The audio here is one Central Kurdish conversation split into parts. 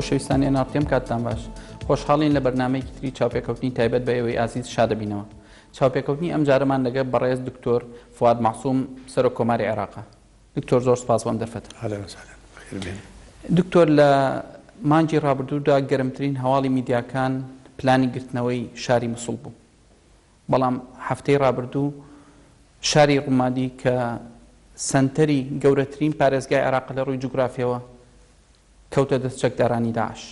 خۆشەویستانی NRTM کاتتان باش. خۆشحاڵین لە بەرنامەیەکی تری چاوپێکەوتنی تایبەت بە ئێوەی ئازیز شادەبینەوە. چاوپێکەوتنی ئەمجارەمان لەگەڵ بەڕێز دکتۆر فواد مەعسوم سەرۆک کۆماری عێراقە. دکتۆر زۆر سپاس بۆ ئەم دەرفەتە. اهلا وسهلا بەخێر بێن. دکتۆر لە مانگی ڕابردوودا گەرمترین هەواڵی میدیاکان پلانی گرتنەوەی شاری موسڵ بوو. بەڵام هەفتەی ڕابردوو شاری ڕومادی کە سەنتەری گەورەترین پارێزگای عێراقە لە ڕووی جوگرافیەوە کەوتە دەست چەکدارانی داعش.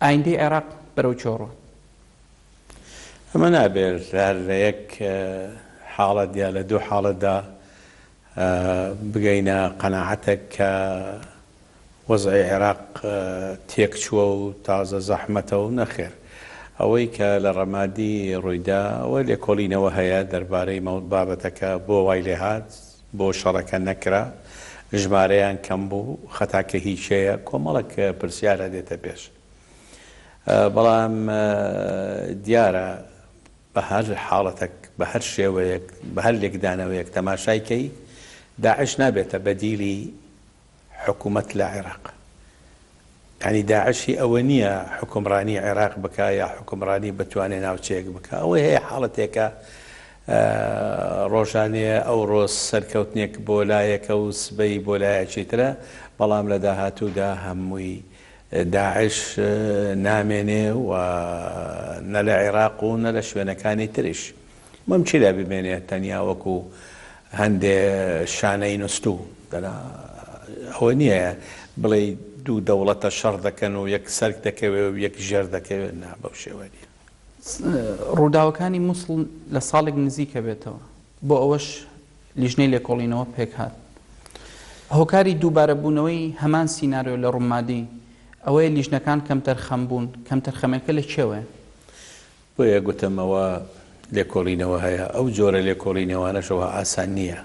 ئایندەی عێراق بەرەو کوێ ڕوات؟ ئەمە نابێت هەر لە یەک حاڵەت یا لە دوو حاڵەتدا بگەینە قەناعەتێک کە وەزعی عێراق تێکچووە و تازە زەحمەتە و نەخێر ئەوەی کە لە ڕەمادی ڕوویدا ئەوە لێکۆڵینەوە هەیە دەربارەی بابەتەکە بۆ وای لێهات بۆ شەڕەکە نەکرا ژمارەیان کەم بوو خەتاکە هی کێیە کۆمەڵێک پرسیارە دێتە پێش بەڵام دیارە بە هەر حاڵەتەک بە هەر شێوەیەک بە هەر لێکدانەوەیەک تەماشای کەی داعش نابێتە بەدیلی حکومەت لە عێراق. یانی داعش هی ئەوە نییە حوکمڕانی عێراق بکا یا حوکمڕانی بتوانێ ناوچەیەک بکا. ئەوەی هەیە حاڵەتێکە ڕۆژانێ ئەوڕۆ سەرکەوتنێک بۆ لایەکە و سبەی بۆ لایەکی ترە، بەڵام لە داهاتوودا هەمووی داعش نامێنێ و نە لە عێراق و نە لە شوێنەکانی تریش. ممکنە بمێنێ تەنیا وەکو هەندێ شانەی نوستوو، دەنا ئەوە نییە بڵێی دوو دەوڵەتە شەڕ دەکەن و یەک سەر دەکەوێ و یەک ژێر دەکەوێ، نا بەو شێوە نییە. ڕووداوەکانی موسڵ لە ساڵێک نزیکە بێتەوە، بۆ ئەوەش لیژنەی لێکۆڵینەوە پێکهات. هۆکاری دووبارەبوونەوەی هەمان سیناریۆ لە ڕومادی ئەوەیە لیژنەکان کەمتەرخەم بوون، کەمتەرخەمیەکە لە کێوەیە؟ بۆیە گوتم ئەوە لێکۆڵینەوە هەیە، ئەو جۆرە لێکۆڵینەوانەش ئەوە ئاسان نییە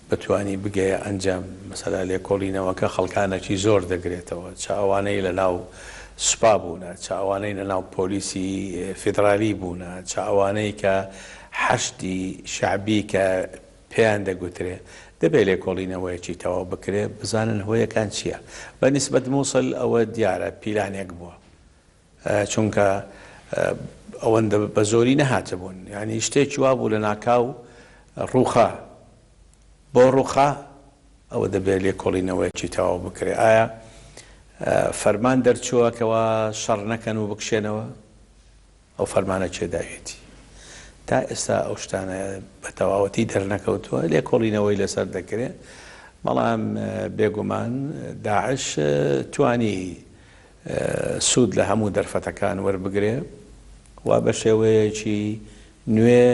بتوانی بگەیە ئەنجام، مەسەلا لێکۆڵینەوەکە خەڵکانێکی زۆر دەگرێتەوە، چ ئەوانەی لە ناو سوپا بوونە، چ ئەوانەی لە ناو پۆلیسی فیدرالی بوونە، چ ئەوانەی کە حەشدی شەعبی کە پێیان دەگوترێ، دەبێ لێکۆڵینەوەیەکی تەواو بکرێ بزانن هۆیەکان چییە. بە نیسبەت موسڵ ئەوە دیارە پیلانێک بووە. چونکە ئەوەندە بە زۆری نەهاتبوون یانی شتێکی وا بوو لە ناکاو ڕووخا بۆ ڕووخا ئەوە دەبێت لێکۆڵینەوەیەکی تەواو بکرێ ئایا فەرمان دەرچووە کەوا شەڕ نەکەن و بکشێنەوە ئەو فەرمانە کێ داویەتی تا ئێستا ئەو شتانە بە تەواوەتی دەرنەکەوتووە لێکۆڵینەوەی لەسەر دەکرێت بەڵام بێگومان داعش توانی سوود لە هەموو دەرفەتەکان وەربگرێ و بە شێوەیەکی نوێ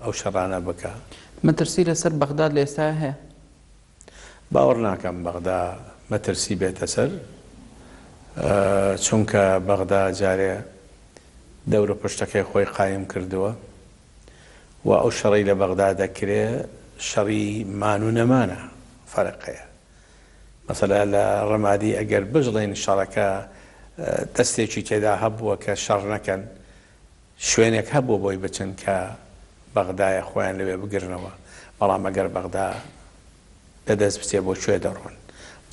ئەو شەڕانە بکا. مەترسی لەسەر بەغداد لە ئێستایا هەیە؟ باوەڕ ناکەم بەغدا مەترسی بێتە سەر، چونکە بەغدا جارێ دەوروپشتەکەی خۆی قایم کردووە و ئەو شەڕەی لە بەغدا دەکرێ شەڕی مان و نەمانە، فەرق هەیە. مەسەلا لە ڕەمادی ئەگەر بشڵێین شەڕەکە دەستێکی تێدا هەبووە کە شەڕ نەکەن، شوێنێک هەبووە بۆی بچن کە بەغدایە خۆیان لەوێ بگرنەوە، بەڵام ئەگەر بەغدا لە دەست بچێ بۆ کوێ دەڕۆن؟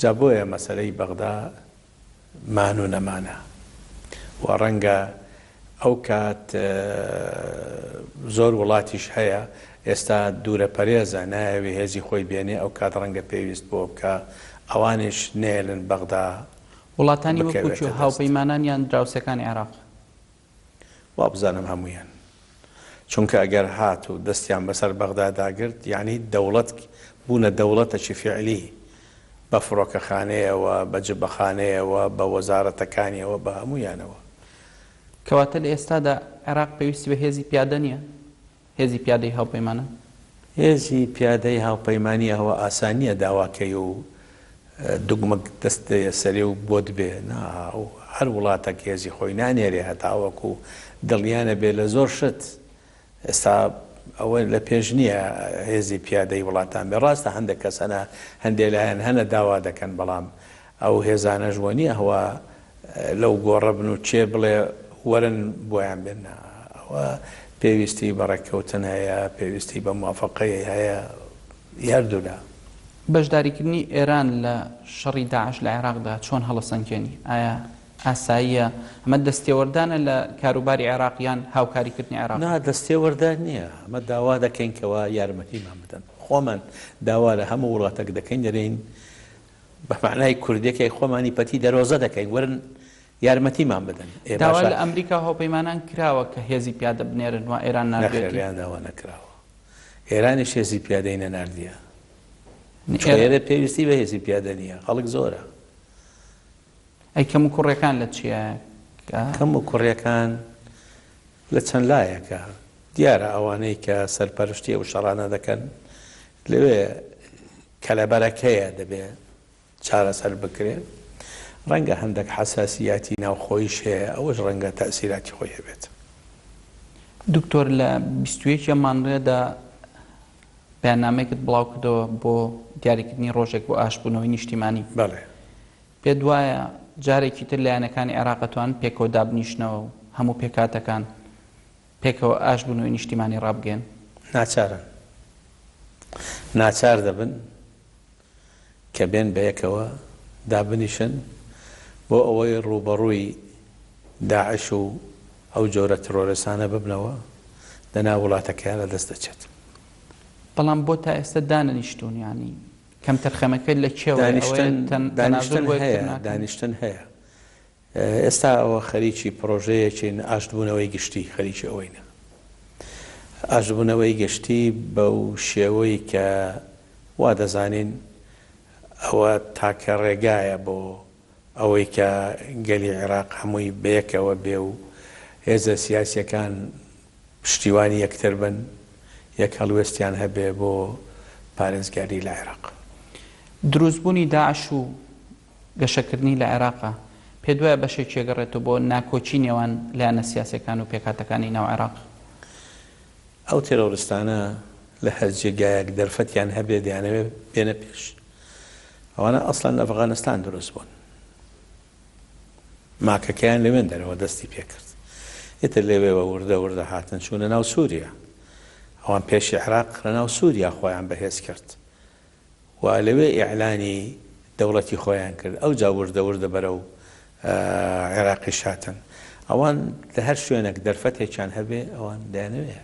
جا بۆیە مەسەلەی بەغدا مان و نەمانە و ڕەنگە ئەو کات زۆر وڵاتیش هەیە ئێستا دوورە پەرێزە نایەوێ هێزی خۆی بێنێ ئەو کات ڕەنگە پێویست بۆ بکا ئەوانیش نەیەلن بەغدا وڵاتانی وەکو بکەوێتە کوێ دەست. هاوپەیمانان یان دراوسێکانی عێراق؟ وابزانم هەموویان. چونکە ئەگەر هاتوو دەستیان بەسەر بەغدا داگرت یانی دەوڵەت بوونە دەوڵەتەکی فیعلی بە فڕۆکەخانەیەوە بە جبەخانەیەوە بە وەزارەتەکانیەوە بە هەموویانەوە. کەواتە لە ئێستادا عێراق پێویستی بە هێزی پیادە نییە؟ هێزی پیادەی هاوپەیمانان؟ هێزی پیادەی هاوپەیمانی ئەوە ئاسان نییە داواکەی و دوگمەک دەست دەیە سەرێ و بۆت بێ نا هەر وڵاتەک هێزی خۆی نانێرێ هەتاوەکو دڵنیا نەبێ لە زۆر شت ئێستا ئەوە لە پێش نییە هێزی پیادەی وڵاتان بێ ڕاستە هەندێک کەس هەنە هەندێ لایەن هەنە داوا دەکەن بەڵام ئەو هێزانەش وە نییە هەوا لەو گۆڕە بن و کێ بڵێ وەرن بۆیان بێن نا ئەوە پێویستی بە ڕێککەوتن هەیە پێویستی بە موافەقەی هەیە ی هەردوولا. بەشداریکردنی ئێران لە شەڕی داعش لە عێراقدا چۆن هەڵەسەنگێنی؟ ئایا ئاساییە؟ ئەمە دەستێوەردانە لە کاروباری عێراق یان هاوکاریکردنی عێراقە؟ نا دەستێوەردان نییە، ئەمە داوا دەکەین کەوا یارمەتیمان بدەن. خۆمان داوا لە هەموو وڵاتەک دەکەین دەرێین بە مەعنای کوردیەکەی خۆمانی پەتی دەرۆزە دەکەین وەرن یارمەتیمان بدەن. ئێ داوا باشە. لە ئەمریکا و هاوپەیمانان کراوە کە هێزی پیادە بنێرن وا ئێران نەخێر ناردوێتی؟ لێیان داوا نەکراوە. ئێرانیش هێزی پیادەی نەناردیە. چونکە ئێرە پێویستی بە هێزی پیادە نییە، خەڵک زۆرە. ئەی کەموکوڕیەکان لە چییە؟ کەموکوڕیەکان لە چەند لایەکە. دیارە ئەوانەی کە سەرپەرشتی ئەو شەڕانە دەکەن لەوێ کەلەبەرەکەیە دەبێ چارەسەر بکرێ. ڕەنگە هەندەک حەساسیاتی ناوخۆیش هەیە ئەوەش ڕەنگە تەئسیراتی خۆی هەبێت. دکتۆر لە 21 ئەم مانگەدا بەیاننامەیەکت بڵاو کردەوە بۆ دیاریکردنی ڕۆژێک بۆ ئاشتبوونەوەی نیشتیمانی. بەڵێ. پێت وایە جارێکی تر لایەنەکانی عێراق ئەتوانن پێکەوە دابنیشنەوە و هەموو پێکهاتەکان پێکەوە ئاشتبوونەوەی نیشتیمانی ڕابگەیەن؟ ناچارن. ناچار دەبن کە بێن بەیەکەوە دابنیشن بۆ ئەوەی ڕووبەڕووی داعش و ئەو جۆرە تڕۆرێسانە ببنەوە، دەنا وڵاتەکەیان لە دەست دەچێت. بەڵام بۆ تا ئێستا دانەنیشتوون؟ یانی کەمتەرخەمەکە لە کێوەیە؟ ئەوەیە تەنازول دانیشتن بۆ یەکتر هەیە، ناکەن؟ دانیشتن هەیە. ئێستا ئەوە خەریکی پڕۆژەیەکین ئاشتبوونەوەی گشتی، خەریکی ئەوەینە. ئاشتبوونەوەی گشتی بەو شێوەی کە وا دەزانین ئەوە تاکە ڕێگایە بۆ ئەوەی کە گەلی عێراق هەمووی بەیەکەوە بێ و هێزە سیاسییەکان پشتیوانی یەکتر بن، یەک هەڵوێستیان هەبێ بۆ پارێزگاری لە عێراق. دروستبوونی داعش و گەشەکردنی لە عێراقا، پێت وایە بەشێکی ئەگەڕێتەوە بۆ ناکۆکی نێوان لایەنە سیاسیەکان و پێکهاتەکانی ناو عێراق؟ ئەو تێرۆرستانە لە هەر جێگایەک دەرفەتیان هەبێ دەیانەوێ بێنە پێش. ئەوانە ئەسڵەن لە ئەفغانستان دروست بوون. ماکەکەیان لەوێندەرەوە دەستی پێکرد. ئیتر لەوێوە وردە وردە هاتن چوونە ناو سووریا. ئەوان پێشی عێراق لە ناو سووریا خۆیان بەهێز کرد. و لەوێ ئیعلانی دەوڵەتی خۆیان کرد ئەوجا وردە وردە بەرەو عێراقیش هاتن ئەوان لە هەر شوێنێک دەرفەتێکیان هەبێ ئەوان دەیانەوێ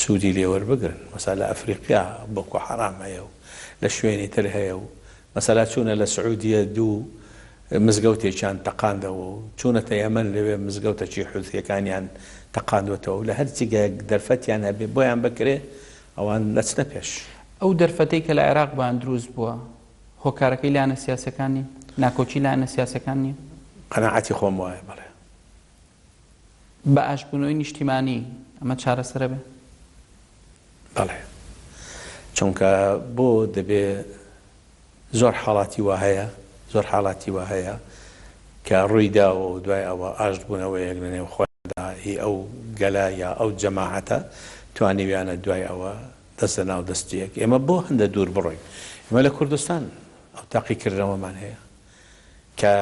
سوودی لێ وەربگرن مەسا لە ئەفریقیا بۆکۆ حەرام هەیە و لە شوێنی تر هەیە و مەسەلا چوونە لە سعودیە دوو مزگەوتێکیان تەقاندەوە و چوونەتە یەمەن لەوێ مزگەوتەکی حوسیەکانیان تەقاندوەتەوە و لە هەر جێگایەک دەرفەتیان هەبێ بۆیان بکرێ ئەوان دەچنە پێش. ئەو دەرفەتەی کە لە عێراق بۆیان دروست بووە، هۆکارەکەی لایەنە سیاسیەکان نین؟ ناکۆکی لایەنە سیاسیەکان نییە؟ قەناعەتی خۆم وایە بەڵێ. بە ئاشتبوونەوەی نیشتیمانی ئەمە چارەسەرە بێ؟ بەڵێ. چونکە بۆ دەبێ زۆر حاڵاتی وا هەیە، زۆر حاڵاتی وا هەیە کە ڕووی داوە و دوای ئەوە ئاشت بوونەوەیەک لە نێو خۆیاندا هی ئەو گەلە یا ئەو جەماعەتە توانیویانە دوای ئەوە دەست لە ناو دەستی یەک. ئێمە بۆ هەندە دوور بڕۆین؟ ئێمە لە کوردستان ئەو تاقیکردنەوەمان هەیە کە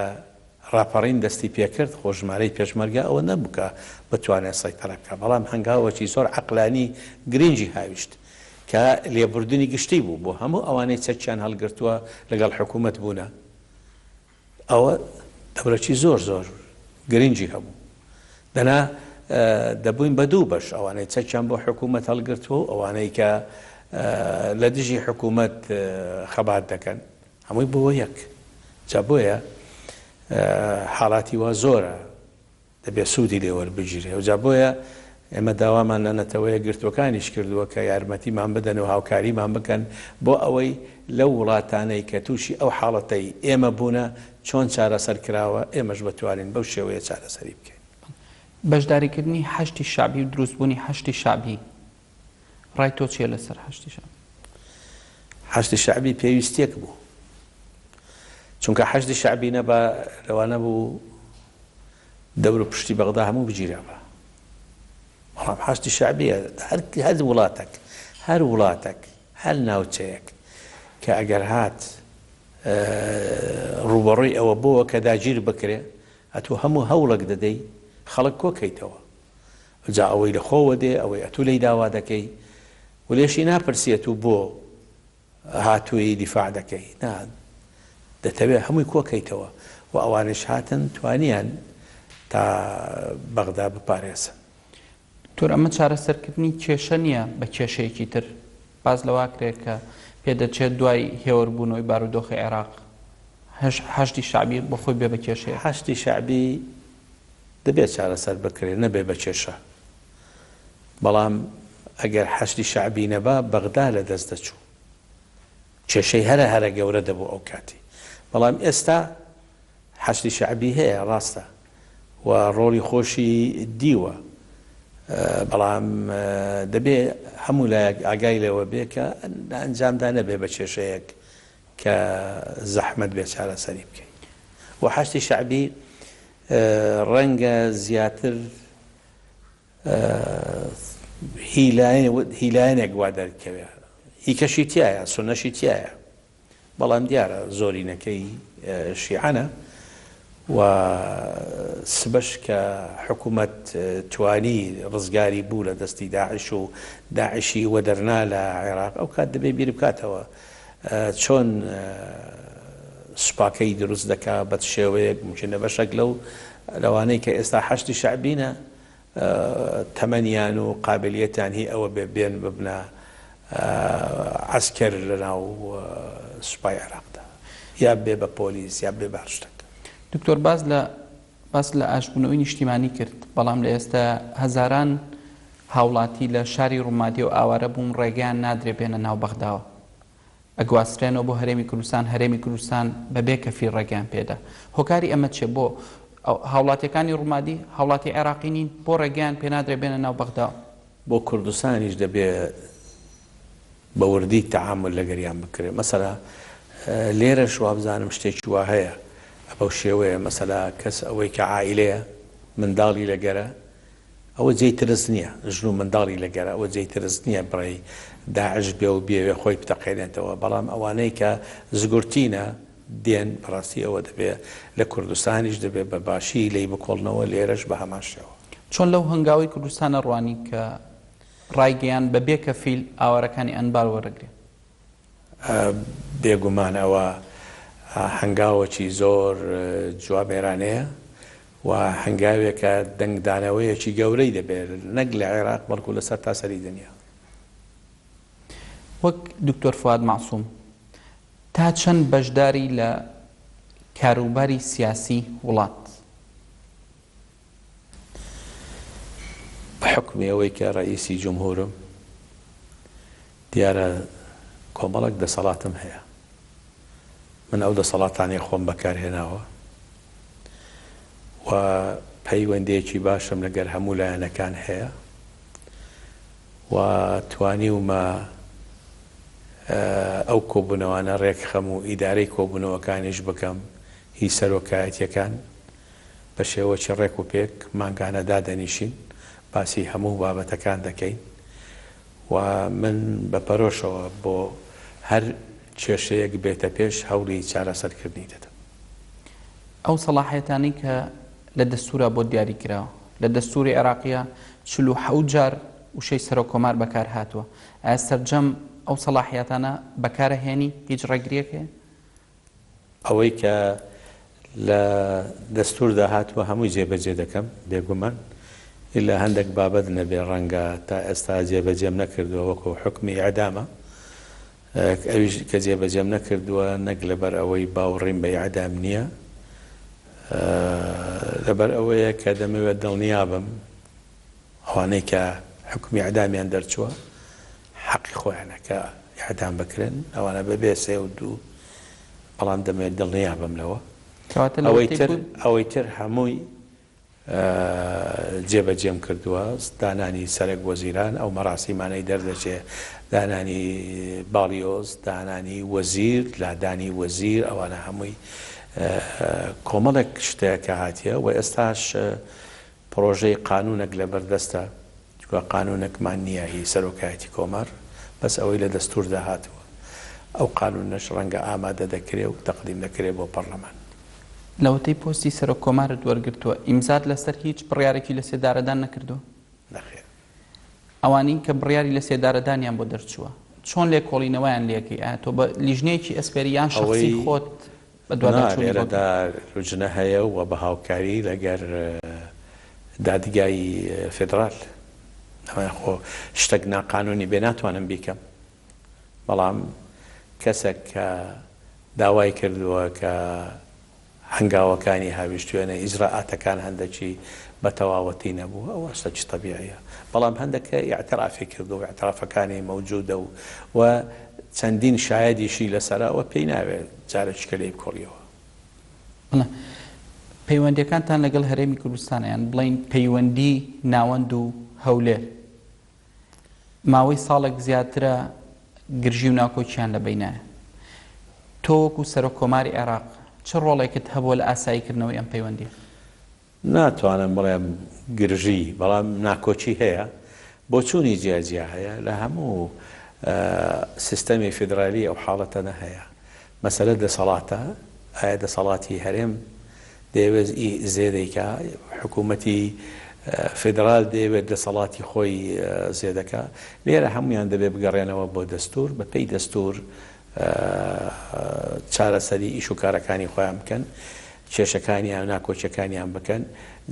ڕاپەڕین دەستی پێکرد، خۆ ژمارەی پێشمەرگە ئەوە نەبوو کە بتوانێت سەیتەرە بکات، بەڵام هەنگاوەکی زۆر عەقلانی گرنگی هاویشت کە لێبوردنی گشتی بوو بۆ هەموو ئەوانەی چەکیان هەڵگرتووە لەگەڵ حکوومەت بوونە، ئەوە دەورەکی زۆر زۆر گرنگی هەبوو، دەنا دەبووین بە دوو بەش، ئەوانەی چەکیان بۆ حکوومەت هەڵگرتووە و ئەوانەی کە لە دژی حکوومەت خەبات دەکەن. هەمووی بووە یەک. جا بۆیە حاڵاتی وا زۆرە دەبێ سوودی لێ وەربگیرێ و جا بۆیە ئێمە داوامان لە نەتەوە یەکگرتووەکانیش کردووە کە یارمەتیمان بدەن و هاوکاریمان بکەن بۆ ئەوەی لەو وڵاتانەی کە تووشی ئەو حاڵەتەی ئێمە بوونە چۆن چارەسەر کراوە ئێمەش بتوانین بەو شێوەیە چارەسەری بکەین. بەشداریکردنی حەشدی شەعبی و دروستبوونی حەشدی شەعبی ڕای تۆ چیە لەسەر حەشدی شەعبی؟ حەشدی شەعبی پێویستیەک بوو چونکە حەشدی شەعبی نەبا لەوانە بوو دەور و پشتی بەغدا هەموو بگیرابا بەڵام حەشدی شەعبیە هەر هەر وڵاتەک هەر وڵاتەک هەر ناوچەیەک کە ئەگەر هات ڕووبەڕووی ئەوە بۆوە کە داگیر بکرێ ئەتوو هەموو هەوڵێک دەدەی خەڵک کۆکەیتەوە جا ئەوەی لە خۆوە دێ، ئەوەی ئەتوو لێی داوا دەکەی و لێشی ناپرسی ئەتوو بۆ؟ هاتووی دیفاع دەکەی نا دەتەوێ هەمووی کۆکەیتەوە و ئەوانیش هاتن توانیان تا بەغدا بپارێزن. دکتۆر ئەمە چارەسەرکردنی کێشە نییە بە کێشەیەکی تر، باس لەوە ئەکرێ کە پێدەچێت دوای هێوربوونەوەی بارودۆخی عێراق حەشدی شەعبی بۆ خۆی بێ بە کێشەیەک. حەشدی شەعبی دەبێت چارەسەر بکرێت نەبێ بە کێشە، بەڵام ئەگەر حەشدی شەعبی نەبا بەغدا لەدەست دەچوو، کێشەی هەرە هەرە گەورە دەبوو ئەو کاتی، بەڵام ئێستا حەشدی شەعبی هەیە ڕاستە و ڕۆڵی خۆشی دیوە، بەڵام دەبێ هەموو لایەک ئاگای لەوە بێ کە لە ئەنجامدا نەبێ بە کێشەیەک کە زەحمەت بێ چارەسەری بکەی و حەشدی شەعبی ڕەنگە زیاتر هی لایەنێک وا دەرکەوێ هی کەشی تایە سونەشی تایە بەڵام دیارە زۆرینەکەی شیعەنە و سبەش کە حکوومەت توانی ڕزگاری بوو لە دەستی داعش و داعشی وەدەرنا لە عێراق ئەو کات دەبێ بیر بکاتەوە چۆن سوپاکەی دروست دەکا بە چ شێوەیەک ممکنە بەشێک لەو لەوانەی کە ئێستا حەشدی شەعبینە تەمەنیان و قابلیەتیان هی ئەوە بێ بێن ببنە عەسکەر لەناو سوپای عێراقدا یا بێ بە پۆلیس یا بێ بە هەر شتێک. دکتۆر باس لە باست لە ئاشتبوونەوەی نیشتیمانی کرد، بەڵام لە ئێستا هەزاران هاوڵاتی لە شاری ڕومادیەوە ئاوارە بوون ڕێگەیان نادرێ بێنە ناو بەغداوە ئەگواسترێنەوە بۆ هەرێمی کوردستان، هەرێمی کوردستان بەبێ کەفیل ڕێگەیان پێدا. هۆکاری ئەمە چیە؟ بۆ هاوڵاتیەکانی ڕومادی هاوڵاتی عێراقی نین؟ بۆ ڕێگەیان پێنادرێ بێنە ناو بەغداوە؟ بۆ کوردستانیش دەبێ بە وردی تەعامول لەگەریان بکرێ. مەسەلا لێرەش وابزانم شتێکی وا هەیە بەو شێوەیە مەسەلا کەس ئەوەی کە عائیلەیە منداڵی لەگەرە ئەوە جێی ترس نییە ژن و منداڵی لەگەرە ئەوە جێی ترس نییە بڕێی داعش بێ و بیەوێ خۆی بتەقێنێتەوە بەڵام ئەوانەی کە زگورتینە دێن بەڕاستی ئەوە دەبێ لە کوردستانیش دەبێ بە باشی لێی بکۆڵنەوە لێرەش بە هەمان شێوە. چۆن لەو هەنگاوەی کوردستان ئەڕوانی کە ڕایگەیاند بە بێ کەفیل ئاوارەکانی ئەنبار وەرەگرێ؟ بێگومان ئەوە هەنگاوەکی زۆر جوامێرانەیە و هەنگاوێکە دەنگدانەوەیەکی گەورەی دەبێت نەک لە عێراق بەڵکو لە سەرتاسەری دنیا. وەک دکتۆر فواد مەعسوم تا چەند بەشداری لە کاروباری سیاسی وڵات؟ بە حوکمی ئەوەی کە ڕەئیسی جمهورم دیارە کۆمەڵێک دەسەڵاتم هەیە. من ئەو دەسەڵاتانەی خۆم بەکار هێناوە و پەیوەندییەکی باشم لەگەر هەموو لایەنەکان هەیە و توانیومە ئەو کۆبوونەوانە ڕێکخەم و ئیدارەی کۆبوونەوەکانیش بکەم هی سەرۆکایەتییەکان بە شێوەکی ڕێک و پێک مانگانە دادەنیشین باسی هەموو بابەتەکان دەکەین و من بە پەرۆشەوە بۆ هەر کێشەیەک بێتە پێش هەوڵی چارەسەرکردنی دەدەم. ئەو سەڵاحیەتانەی کە لە دەستوورا بۆت دیاری کراوە، لە دەستووری عێراقیا 47 جار وشەی سەرۆک کۆمار بەکار هاتووە، ئایا سەرجەم ئەو سەڵاحیاتانە بەکارئەهێنی؟ هیچ ڕێگرییەک هەیە؟ ئەوەی کە لە دەستووردا هاتووە هەمووی جێبەجێ دەکەم بێگومان، ئیلا هەندێک بابەت نەبێ ڕەنگە تا ئێستا جێبەجێم نەکردووە وەکو حوکمی ئیعدامە، ئەویش کە جێبەجێم نەکردووە نەک لەبەر ئەوەی باوڕیم بە ئیعدام نییە، لەبەر ئەوەیە کە دەمەوێت دڵنیا بم ئەوانەی کە حوکمی ئیعدامیان دەرچووە حەقی خۆیانە کە ئیعدام بکرێن، ئەوانە بەبێ سێ و دوو، بەڵام دەمەوێت دڵنیا بم لەوە. کەواتە ئەوەی لەوەتەی تر بووی. ئەوەی تر هەمووی جێبەجێم کردووە، دانانی سەرەک وەزیران، ئەو مەراسیمانەی دەردەچێ، دانانی باڵیۆز، دانانی وەزیر، لادانی وەزیر، ئەوانە هەمووی کۆمەڵێک شتە کە هاتیە و ئێستاش پڕۆژەی قانوونەک لەبەردەستە، چونکە قانوونەکمان نییە هی سەرۆکایەتی کۆمار، بەس ئەوەی لە دەستووردا هاتووە. ئەو قانوونەش ڕەنگە ئامادە دەکرێ و تەقدیم دەکرێ بۆ پەڕلەمان. لەوەتەی پۆستی سەرۆک کۆمارت وەرگرتووە، ئیمزات لەسەر هیچ بڕیارێکی لەسێدارەدان نەکردووە؟ نەخێر. ئەوانەی کە بڕیاری لەسێدارەدانیان بۆ دەرچووە، چۆن لێکۆڵینەوەیان لێکەی؟ ئایا تۆ بە لیژنەیەکی ئەسپێری یان شەخسی ئەوەی خۆت نا بەدواداچوونی بۆ لێرەدا لوجنە هەیە و بە هاوکاری لەگەر دادگای فیدرال. ئەمە خۆ شتەک ناقانونی بێ ناتوانم بیکەم. بەڵام کەسەک کە داوای کردووە کە هەنگاوەکانی هاویشتوێنە ئیجرائاتەکان هەندەکی بە تەواوەتی نەبوو ئەوە شتەکی تەبیعیە بەڵام هەندەک کە ئیعترافی کردووە و ئیعترافەکانی مەوجودە و و چەندین شایەدیشی لەسەرە ئەوە پێی ناوێ جارێکی کە لێی بکۆڵیەوە. بەڵێ. پەیوەندیەکانتان لەگەڵ هەرێمی کوردستان یان بڵێین پەیوەندی ناوەند و هەولێر ماوەی ساڵێک زیاترە گرژی و ناکۆکیان لە بەینایە. تۆ وەکو سەرۆک کۆماری عێراق چ ڕۆڵێکت هەبووە لە ئاساییکردنەوەی ئەم پەیوەندییە؟ ناتوانم بڵێم گرژی، بەڵام ناکۆکی هەیە، بۆچوونی جیا جیا هەیە، لە هەموو سیستەمی فیدرالی ئەو حاڵەتەنە هەیە. مەسەلە دەسەڵاتە، ئایا دەسەڵاتی هەرێم دەیەوێت زێدەی کا، حکوومەتی فیدرال دەیەوێت دەسەڵاتی خۆی زێدەکا، لێرە هەموویان دەبێت بگەڕێنەوە بۆ دەستوور، بەپێی دەستوور چارەسەری ئیش و کارەکانی خۆیان بکەن، کێشەکانیان و ناکۆکیەکانیان بکەن،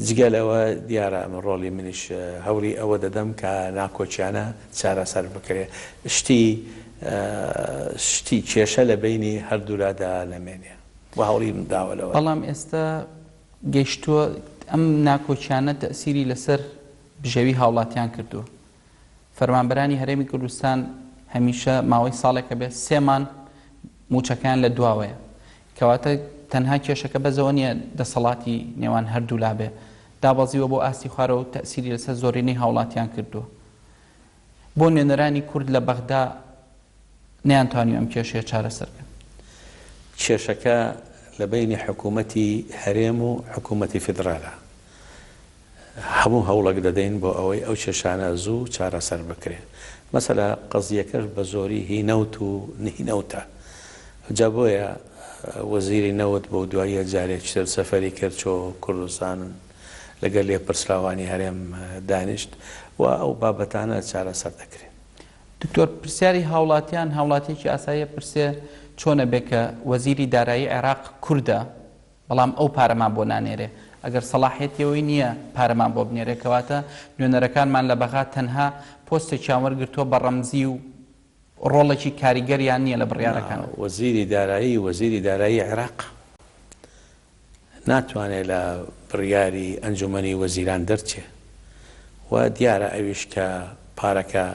جگە لەوە دیارە ئەمە ڕۆڵی منیش هەوڵی ئەوە دەدەم کە ناکۆکیانە چارەسەر بکرێ، شتی شتی کێشە لە بەینی هەردوولادا نەمێنێ و هەوڵیم داوە لەوە. بەڵام ئێستا گەیشتووە ئەم ناکۆکیانە تەئسیری لەسەر بژێوی هاوڵاتیان کردووە. فەرمانبەرانی هەرێمی کوردستان هەمیشە ماوەی ساڵێکە بێ سێ مانگ مووچەکەیان لە دواوەیە. کەواتە تەنها کێشەکە بەس ئەوە نییە دەسەڵاتی نێوان هەردوولا بێ، دابەزیوە بۆ ئاستی خوارەوە و تەئسیری لەسەر زۆرینەی هاوڵاتیان کردووە. بۆ نوێنەرانی کورد لە بەغدا نەیانتوانیوە ئەم کێشەیە چارەسەر بکەن؟ کێشەکە لە بەینی حکوومەتی هەرێم و حکوومەتی فیدرالە. هەموو هەوڵێک دەدەین بۆ ئەوەی ئەو کێشانە زوو چارەسەر بکرێ. مەسەلە قەزییەکەش بە زۆری هی نەوت و هی نەوتە. جا بۆیە وەزیری نەوت بەو دواییە جارێکی تر سەفەری کرد چۆ کوردستان لەگەل لێپرسراوانی هەرێم دانیشت و ئەو بابەتانە چارەسەر دەکرێن. دکتۆر پرسیاری هاوڵاتیان، هاوڵاتیەکی ئاسایی ئەپرسێ چۆن ئەبێ کە وەزیری دارایی عێراق کوردە بەڵام ئەو پارەمان بۆ نانێرێ ئەگەر سەڵاحیەتی ئەوەی نییە پارەمان بۆ بنێرێ کەواتە نوێنەرەکانمان لە بەغا تەنها پۆستێکیان وەرگرتووە بە ڕەمزی و ڕۆڵێکی کاریگەریان نییە لە نا بڕیارەکانا. وەزیری دارایی وەزیری دارایی عێراقە ناتوانێ لە بڕیاری ئەنجومەنی وەزیران دەرچێ و دیارە ئەویش کە پارەکە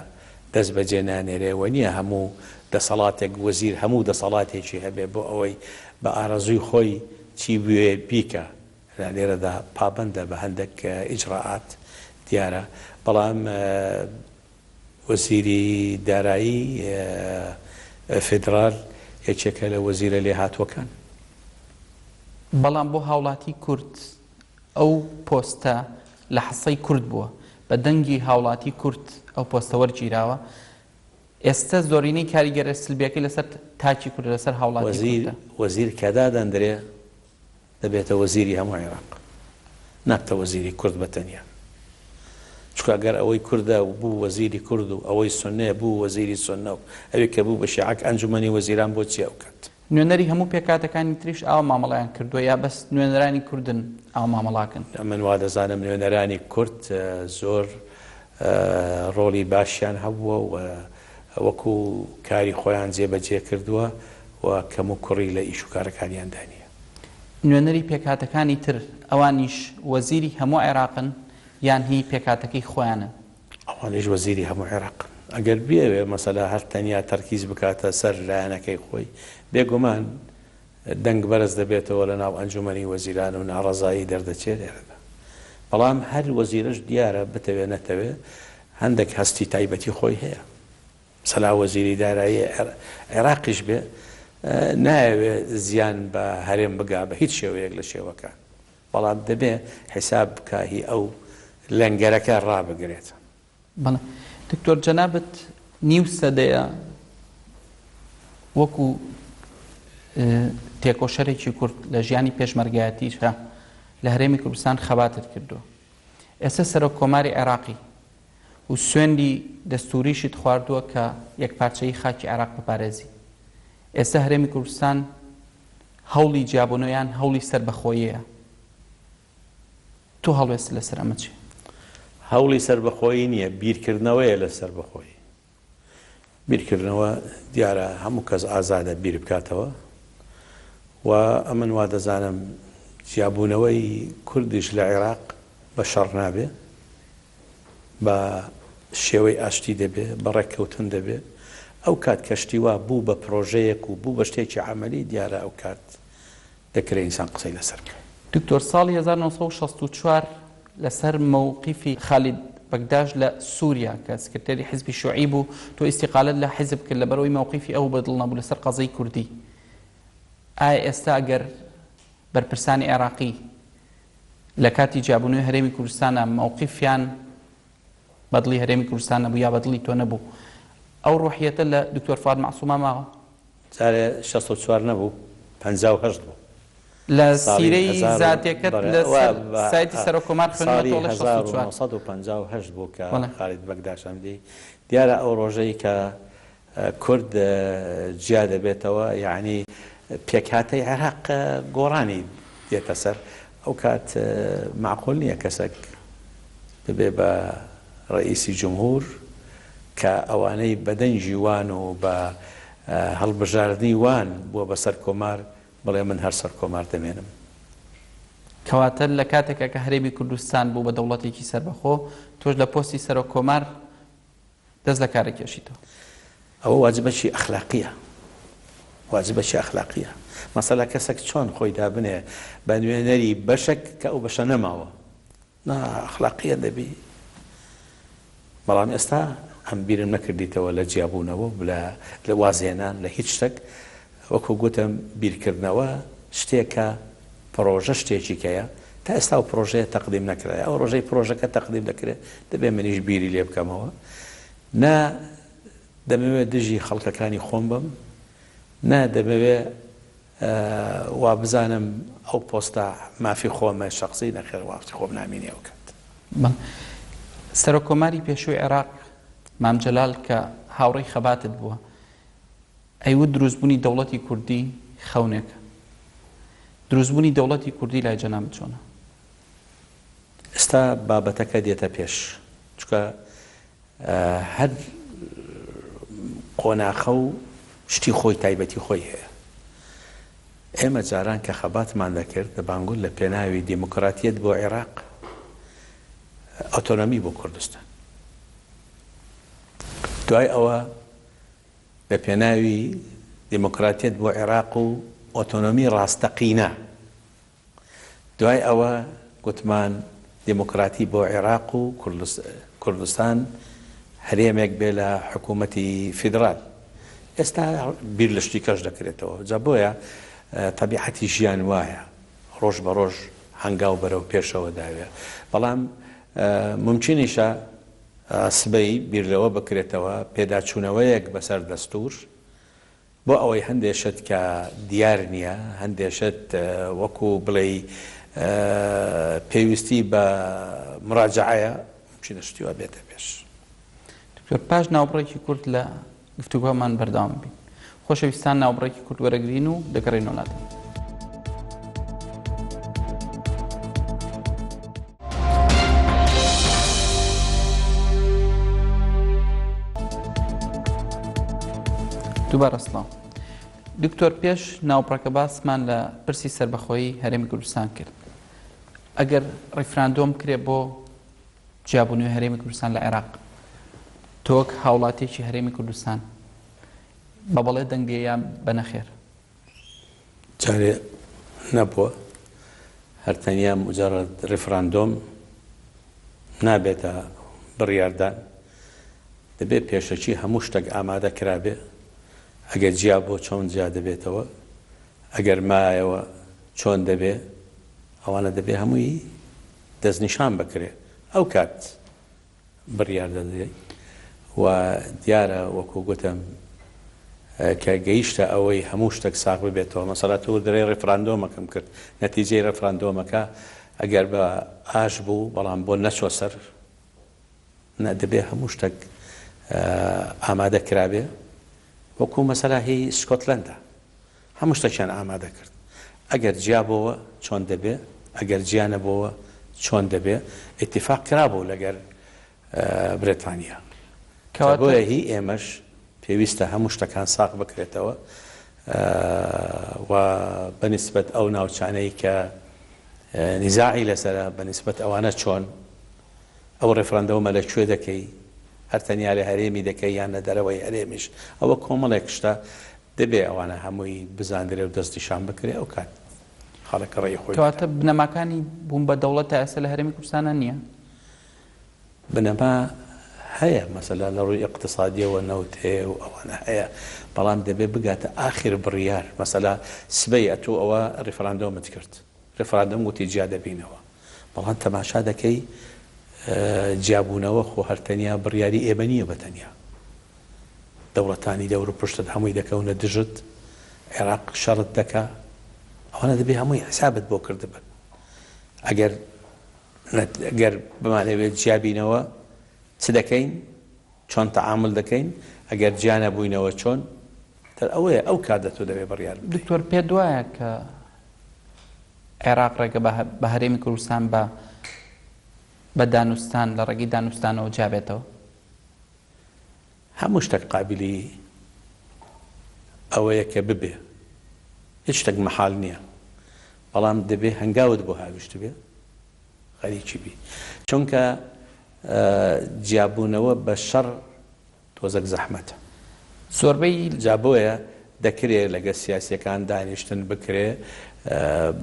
دەست بەجێ نانێرێ و نییە هەموو دەسەڵاتێک وەزیر هەموو دەسەڵاتێکی هەبێ بۆ ئەوەی بە ئارەزووی خۆی چی بوێ بیکا لێرەدا پابەندە بە هەندێک ئیجرائات دیارە بەڵام وەزیری دارایی فیدرال یەکێکە لە وەزیرە لێهاتووەکان. بەڵام بۆ هاوڵاتی کورد ئەو پۆستە لە حسەی کورد بووە، بە دەنگی هاوڵاتی کورد ئەو پۆستە وەرگیراوە، ئێستە زۆرینەی کاریگەرە سلبیەکەی لەسەر تاکی کوردە، لەسەر هاوڵاتی وەزیر کوردە. وەزیر کە دادەندرێ دەبێتە وەزیری هەموو عێراق نابتە وەزیری کورد بە تەنیا چونکە گەر ئەوەی کوردە بوو وەزیری کورد و ئەوەی سوننەیە بوو وەزیری سوننە و ئەوی کە بوو بە شیعەک ئەنجومەنی وەزیران بۆ چیە ئەو کات؟ نوێنەری هەموو پێکهاتەکانی تریش ئاوا مامەڵەیان کردووە یا بەس نوێنەرانی کوردن ئاوا مامەڵاکەن؟ من وادەزانم نوێنەرانی کورد زۆر ڕۆڵی باشیان هەبووە و وەکو کاری خۆیان جێبەجێ کردووە و کەموکوڕی لە ئیش و کارەکانیاندا نییە. نوێنەری پێکهاتەکانی تر ئەوانیش وەزیری هەموو عێراقن یان هی پێکهاتەکەی خۆیانن؟ ئەوانیش وەزیری هەموو عێراقن. ئەگەر بیەوێ مەسەلە هەر تەنیا تەرکیز بکاتە سەر لایەنەکەی خۆی، بێگومان دەنگ بەرز دەبێتەوە لە ناو ئەنجومەنی وەزیران و ناڕەزایی دەردەچێ لێرەدا. بەڵام هەر وەزیرەش دیارە بتەوێ نەتەوێ هەندێک هەستی تایبەتی خۆی هەیە. سەلا وەزیری دارایی عێراقیش بێ نایەوێ زیان بە هەرێم بگا بە هیچ شێوەیەک لە شێوەکان. بەڵام دەبێ حیساب بکا هی ئەو لەنگەرەکە ڕابگرێت. بەڵێ دکتۆر جەنابت نیو سەدەیە وەکو تێکۆشەرێکی کورد لە ژیانی پێشمەرگایەتیشا لە هەرێمی کوردستان خەباتت کردووە. ئێستا سەرۆک کۆماری عێراقی. و سوێندی دەستووریشت خواردووە کە یەکپارچەیی خاکی عێراق بپارێزی. ئێستا هەرێمی کوردستان هەوڵی جیابوونەوە یان هەوڵی سەربەخۆییە. تۆ هەڵوێستت لەسەر ئەمە چییە؟ هەوڵی سەربەخۆیی نییە، بیرکردنەوەیە لە سەربەخۆیی. بیرکردنەوە دیارە هەموو کەس ئازادە بیر بکاتەوە و ئەمن وا دەزانم جیابوونەوەی کوردیش لە عێراق بە شەڕ نابێ، بە شێوەی ئاشتی دەبێ، بە ڕێککەوتن دەبێ. ئەو کات کە شتی وا بوو بە پرۆژەیەک و بوو بە شتێکی عەمەلی دیارە ئەو کات دەکرێ ئینسان قسەی لەسەر بکا. دکتۆر ساڵی 1964 لەسەر مەوقیفی خالید بەگداش لە سوریا کە سکرتێری حزبی شوعی بوو تۆ ئیستیقالەت لە حزب کرد لەبەرئەوەی مەوقیفی ئەو بەدڵ نەبوو لەسەر قەزیەی کوردی ئایا ئێستا ئەگەر بەرپرسانی عێراقی لە کاتی جیابوونەوەی هەرێمی کوردستانا مەوقیفیان بەدڵی هەرێمی کوردستان نەبوو یا بەدڵی تۆ نەبوو ئەو ڕۆحیەتە لە دکتۆر فواد مەعسوما ماوە؟ جارێ 64 نەبوو 58 بوو. لە سیرەی زاتێکەت لە سەر سایتی سەرۆک کۆمار خوێندمەتەوە ڵێ 64. ساڵی 1958 بوو کە خالید بەگداش ئەمدی دیارە ئەو ڕۆژەی کە کورد جیا دەبێتەوە یەعنی پێکهاتەی عێراق گۆڕانی دێتە سەر ئەو کات مەعقول نییە کەسێک ببێ بە ڕەئیسی جمهور کە ئەوانەی بە دەنگی وان و بە هەڵبژاردنی وان بووە بە سەرکۆمار بڵێ من هەر سەرکۆمار دەمێنم. کەواتە لە کاتێکا کە هەرێمی کوردستان بوو بە دەوڵەتێکی سەربەخۆ تۆش لە پۆستی سەرۆک کۆمار دەست لە کار ئەکێشیتەوە. ئەوە واجبەکی ئەخلاقیە واجبەکی ئەخلاقیە مەسەلە کەسەک چۆن خۆی دابنێ بە نوێنەری بەشەک کە ئەو بەشە نەماوە نا ئەخلاقیە دەبی بەڵام ئێستا ئەم بیرم نەکردیتەوە لە جیابوونەوە لە وازهێنان لە هیچ شتێک وەکو گوتم بیرکردنەوە شتێکە پڕۆژە شتێکی کەیە تا ئێستا ئەو پڕۆژەیە تەقدیم نەکرایە ئەو ڕۆژەی پڕۆژەکە تەقدیم دەکرێت دەبێت منیش بیری لێ بکەمەوە نا دەمەوێت دژی خەڵکەکانی خۆم بم نا دەمەوێت وا بزانم ئەو پۆستە مافی خۆمە شخصی نەخێر وافتی خۆم نامینێ ئەو کات. سەرۆک کۆماری پێشووی عێراق مام جەلال کە هاوڕێی خەباتت بووە ئەیوت دروستبوونی دەوڵەتی کوردی خەونێکە. دروستبوونی دەوڵەتی کوردی لای جەنابت چۆنە؟ ئێستا بابەتەکە دێتە پێش، چونکە هەر قۆناخە و شتی خۆی تایبەتی خۆی هەیە. ئێمە جاران کە خەباتمان دەکرد دەبانگوت لە پێناوی دیموکراتیەت بۆ عێراق، ئۆتۆنۆمی بۆ کوردستان. دوای ئەوە لە پێناوی دیموکراتیەت بۆ عێراق و ئۆتۆنۆمی ڕاستەقینە. دوای ئەوە گوتمان دیموکراتی بۆ عێراق و کوردستان هەرێمێک بێ لە حکوومەتی فیدرال. ئێستا بیر لە شتی کەش دەکرێتەوە. جا بۆیە تەبیعەتی ژیان وایە ڕۆژ بە ڕۆژ هەنگاو بەرەو پێشەوە داوێ. بەڵام مومکینیشە سبەی بیر لەوە بکرێتەوە پێداچوونەوەیەک بەسەر دەستوور بۆ ئەوەی هەندێ شت کە دیار نییە، هەندێ شت وەکو بڵێی پێویستی بە مراجەعەیە، مومکینە شتی وا بێتە پێش. دکتۆر پاش ناوبڕێکی کورت لە گفتوگۆمان بەردەوام بین. خۆشەویستان ناوبڕێکی کورت وەرەگرین و دەگەڕێینەوە لاتان. دووبارە سڵاو دکتۆر پێش ناوبڕەکە باسمان لە پرسی سەربەخۆیی هەرێمی کوردستان کرد ئەگەر ڕیفراندۆم کرێ بۆ جیابوونەوەی هەرێمی کوردستان لە عێراق تۆ وەک هاوڵاتیەکی هەرێمی کوردستان بە بەڵێ دەنگ دێ یان بە نەخێر؟ جارێ نەبووە هەر تەنیا مجرد ڕیفراندۆم نابێتە بڕیاردان دەبێ پێشەکی هەموو شتێک ئامادە کرابێ ئەگەر جیا بۆ چۆن جیا دەبێتەوە ئەگەر مایەوە چۆن دەبێ ئەوانە دەبێ هەمووی دەستنیشان بکرێ ئەو کات بڕیار دەدرێ و دیارە وەکو گوتم کە گەیشتە ئەوەی هەموو شتێک ساغ ببێتەوە مەسەلا تۆ دەرێ ڕیفراندۆمەکەم کرد نەتیجەی ڕیفراندۆمەکە ئەگەر بە ئاش بوو بەڵام بۆ نەچوە سەر. نا دەبێ هەموو شتەک ئامادە کرابێ وەکو مەسەلا هی سکۆتلەندا هەموو شتەکیان ئامادە کرد ئەگەر جیا بۆوە چۆن دەبێ ئەگەر جیا نەبۆوە چۆن دەبێ ئیتیفاق کرابوو لەگەر برێتانیا کەواتە بۆیە هی ئێمەش پێویستە هەموو شتەکان ساغ بکرێتەوە و بە نیسبەت ئەو ناوچانەی کە نیزاعی لەسەرە بە نیسبەت ئەوانە چۆن ئەو ڕێفراندەومە لە کوێ دەکەی هەر تەنیا لە هەرێمی دەکەی یان لە دەرەوەی هەرێمیش ئەوە کۆمەڵێک شتە دەبێ ئەوانە هەمووی بزاندرێ و دەستنیشان بکرێ ئەو کات خەڵک ڕێی خۆی کەواتە بنەماکانی بوون بە دەوڵەت تا ئێستا لە هەرێمی کوردستانە نییە؟ بنەما هەیە مەسەلەن لە ڕووی ئیقتسادیەوە نەوت هەیە و ئەوانە هەیە بەڵام دەبێ بگاتە ئاخر بڕیار مەسەلا سبەی ئەتوو ئەوە ڕیفراندۆمت کرد ڕیفراندۆم گوتی جیا دەبینەوە بەڵام تەماشا دەکەی جیابوونەوە خۆ هەر تەنیا بڕیاری ئێمە نییە بە تەنیا دەوڵەتانی دەور و پشتت هەمووی دەکەونە دژت عێراق شەڕت دەکا ئەوانە دەبێ هەمووی حسابت بۆ کردبن ئەگەر گەر بمانەوێت جیا بینەوە چ دەکەین؟ چۆن تەعامول دەکەین؟ ئەگەر جیا نەبووینەوە چۆن؟ تر ئەوەیە ئەو کاتە تۆ دەبێ بڕیار بدەی. دکتۆر پێت وایە کە عێراق ڕێگە بە هەرێمی کوردستان بە بە دانوستان لە ڕێگەی دانوستانەوە جیا بێتەوە؟ هەموو شتەک قابیلی ئەوەیە کە ببێ، هیچ شتەک مەحال نییە، بەڵام دەبێ هەنگاوت بۆ هاویشتبێ، خەریکی بی، چونکە جیابوونەوە بە شەڕ تۆزەک زەحمەتە. زۆربەی. جا بۆیە دەکرێ لەگەل سیاسیەکان دانیشتن بکرێ،